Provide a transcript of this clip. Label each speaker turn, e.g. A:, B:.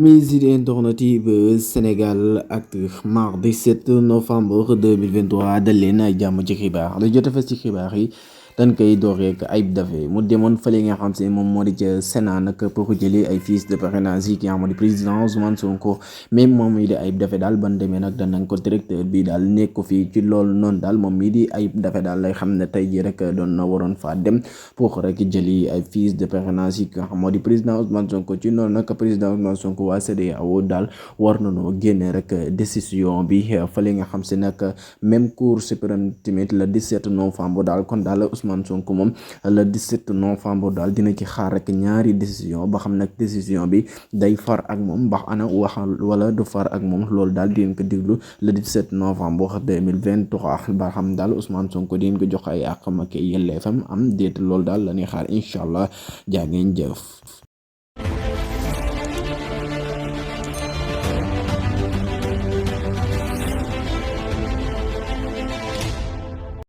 A: Mes internautes Sénégal Actu mardi 7 novembre 2023 dal leen ay jàmm ci xibaar la jot a fës ci xibaar yi dañ koy door rek Ayib Daffé mu demoon fële nga xam se moom moo di ca Sénat nag pour jëlee ay fiches de parrainage yi ki nga xam di président Ousmane Sonko même moom mii di Ayib Daffé daal ban demee nag danañ ko directeur bi daal nekk ko fii ci loolu noonu daal moom mii di Ayib Daffé daal lay xam ne tey jii rek doon na waroon faa dem pour rek jëli ay fiches de parrainage yi ki nga xam moo di président Ousmane Sonko ci noonu nag président Ousmane Sonko waa CEDEAO daal war nañoo génne rek décision bi fële nga xam si nag même cour suprême tamit le 17 novembre daal kon daal Ousmane Sonko moom le 17 novembre daal dina ci xaar rek ñaari décision ba xam nag décision bi day far ak moom mbax ana wax wala du far ak moom loolu daal dinañ ko diglu le 17 novembre 2023 ba xam daal Ousmane Sonko dinañ ko jox ay àqam ak yelleefam am déet loolu daal la ñuy xaar incha allah jaa ngeen jëf.